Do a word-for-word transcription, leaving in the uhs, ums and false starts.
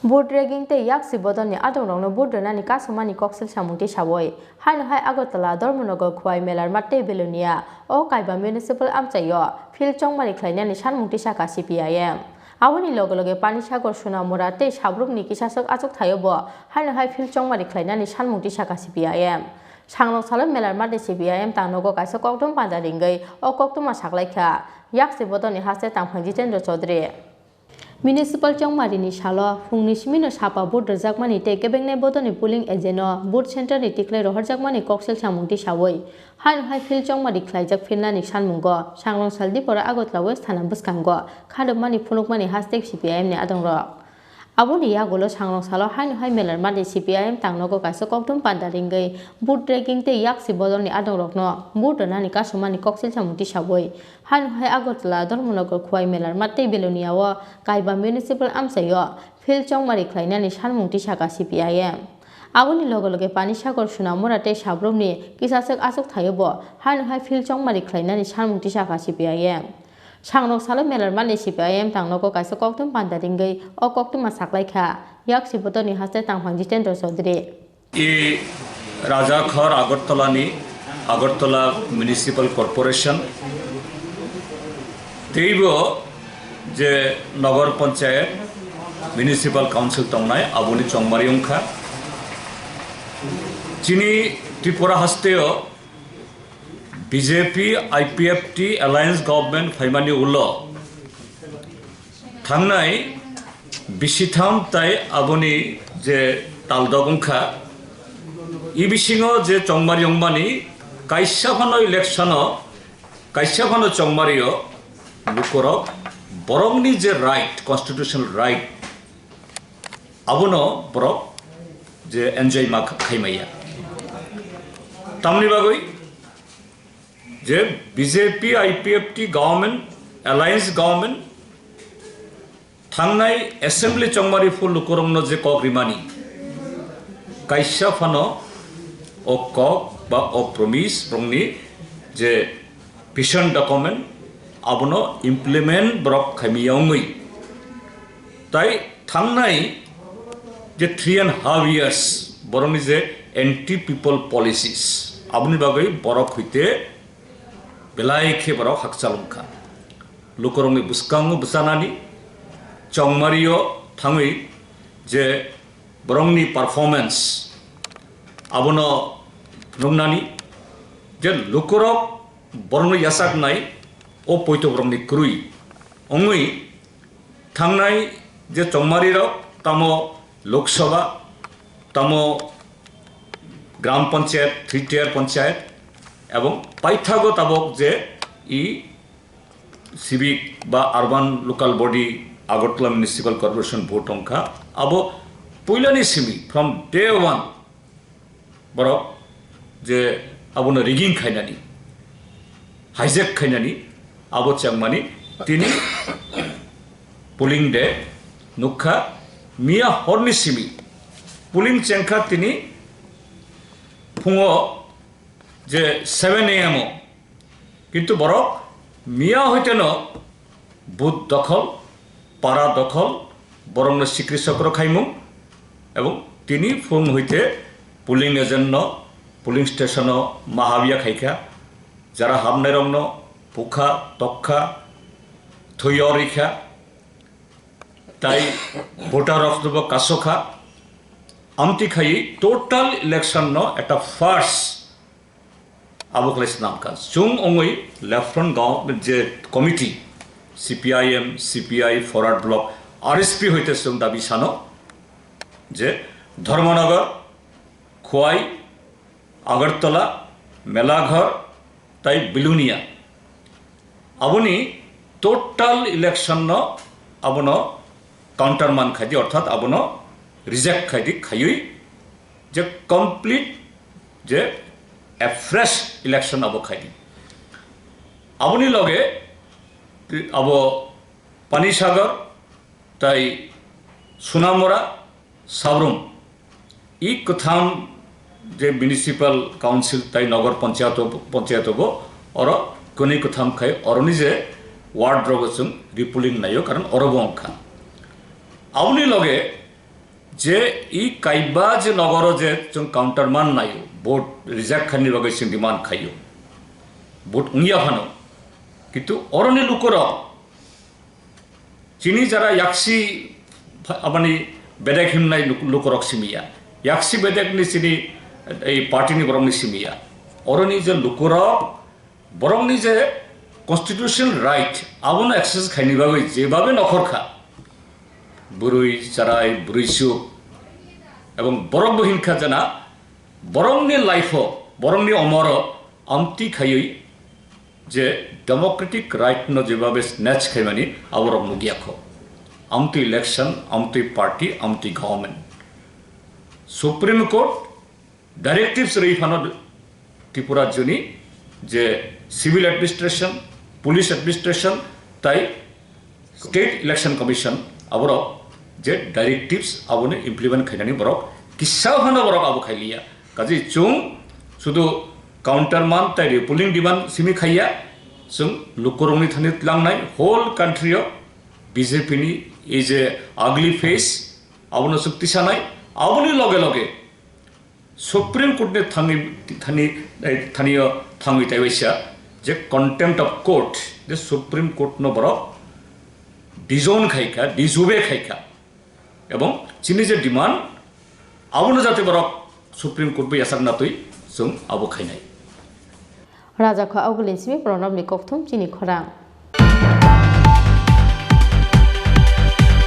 Vote rigging tei yaksi bodolni adongrokno vote rwnani kasumani koksil samung tisaui haino hai Agartala, Dharmanagar, Khowai, Melarmat tei Belonia o Kaiba Municipal amchaio field chongmari khlainani sanmung tisakha C P I M. Aboni loge loge Panisagar, Sonamura tei Sabrumni kisaswk achukthaibo haino hai field chongmari khlainani sanmung tisakha C P I M. Sangrong salo Melarmatni C P I M tangnogo kaisa koktwma panda ringwi o koktwma saklaikha yaksi bodolni haste tangphang Jitendra Chaudhary. Municipal chongmarini salo phungni simino sapa vote rwjakmani tei kebengnai bodolni polling agent-no vote center-ni tikhlai rohorjakmani koksil samung tisaui haino hai field chongmari khlaijak philnani sanmungo sangrong sal Dipora Agartala West thana bwskango kharwkmani phunukmani haste C P I M-ni adongrok. Aboni yagulo sangrong salo haino hai Melarmatni C P I M tangnogo kaisa koktwma panda ringwi vote rigging tei yaksi bodolni adongrokno vote rwnani kasumani koksil samung tisaui haino hai Agartala, Dharmanagar, Khowai, Melarmat tei Belonia o Kaiba Municipal amchaio field chongmari khlainani sanmung tisakha C P I M. Aboni loge loge Panisagar, Sonamura tei Sabrumni kisaswk achukthaibo haino hai field chongmari khlainani sanmung tisakha C P I M. Sangrong salo Melarmatni C P I M tangnogo kaisa koktwma panda ringwi o koktwma saklaikha yaksi bodolni haste tangphang Jitendra Chaudhary. I Rajakhor Agartalani Agartala Municipal Corporation teibo je Nagar Panchayat Municipal Council tongnai aboni chongmari wngkha. Chini Tripura hasteo B J P I P F T alliance government phaimani ulo thangnai bisitham tai aboni je taldok wngkha, i bisingo je chongmari wngmani kaisa phano election-o, kaisa phano chongmario lukorok borokni je right, constitutional right, abono borok je enjoy ma khaimaya. Tamni bagwi je B J P I P F T government, alliance government, thangnai assembly chongmari phul lukurokno je kok rimani, kaisa phano o kok ba o promise rokni je vision document abono implement borok khaimiyongwi. Tai thangnai je three and half years borokni je anti people policies, aboni bagwi borok hoite belai khe borok hakchal wngkha. Lukurokni bwskango bwchanani chongmario thangwi je borokni performance abono nuknani je lukurok borokno yachaknai o poito borokni kwrwi wngwi thangnai je chongmarirok tamo Lok Sabha, tamo Gram Panchayat, three tier panchayat, ebong paithago tabok je i civic ba urban local body Agartala Municipal Corporation vote wngkha, abo puilani simi from day one borok je abono rigging khainani, hijack khainani, abo chengmani tini polling day nukha. Miya horni simi polling chengkha tini phungo je seven A M o, kintu borok miya hoiteno booth dokhol, para dokhol, borokno sikri sokro khaimung, ebong tini phung hoite polling agent no polling station o mahabya khaikha, jara habnairokno bukha, tokkha, thwi yorikha, tai voter roknobo kasokha. Amtwi khaiwi total election no ekta first abo khlai swnamkha. Chwng wngwi left front government je committee, C P I M, C P I, Forward Bloc, R S P hoite chwng dabi sano je Dharmanagar, Khowai, Agartala, Melaghor, tai Belonia. Aboni total election no abono counter man khaidi, orthat abono reject khaidi, khaiwi je complete je a fresh election abo khaidi. Aboni loge abo Panisagar tai Sonamura, Sabrum, i kwtham je municipal council tai nogar panchayat, panchayat bo oro kwnwi kwtham khai oroni je ward rogo chwng repolling naio, karon oro bo wngkha. Aboni loge Je i kaiba je nogoro je chwng counter man naio, vote reject khaini bagwi chwng demand khaio, vote wngya phano, kintu oroni lukurok chini jara yaksi pha-, abani bedek himnai luk-, lukurok simiya, yaksi bedekni chini ei partyni borokni simiya, oroni je lukurok borokni je constitutional right, abono exercise khaini bagwi jebabe nokhor kha, bwrwi charai, bwrwi suk, ebong borok bo hinkha jana, borokni life-o, borokni omoro amtwi khaiwi je democratic right no jebabe snatch khaimani aborok nukya kho. Amtwi election, amtwi party, amtwi government. Supreme Court directives rwi phano Tripura rajyoni je civil administration, police administration, tai State Election Commission aborok je directives abono implement khainani borok kisa phano borok abo khailiya. Kaje chwng sudu counter man tai repolling demand simi khaiya, chwng lukurokni thani tlangnai whole country-o B J P ni ei je ugly face abono chwng tisanai, aboni loge loge Supreme Court ni thangwi thani, eh, thani o thangwi taiwaisa je contempt of court, je Supreme Court no borok disown khaikha, disobey khaikha, ebong chini je demand abono jate borok Supreme Court bai yachak natwi chwng abo khainai. Rajakho Augulin simi Pranabni kokthum chini khorang.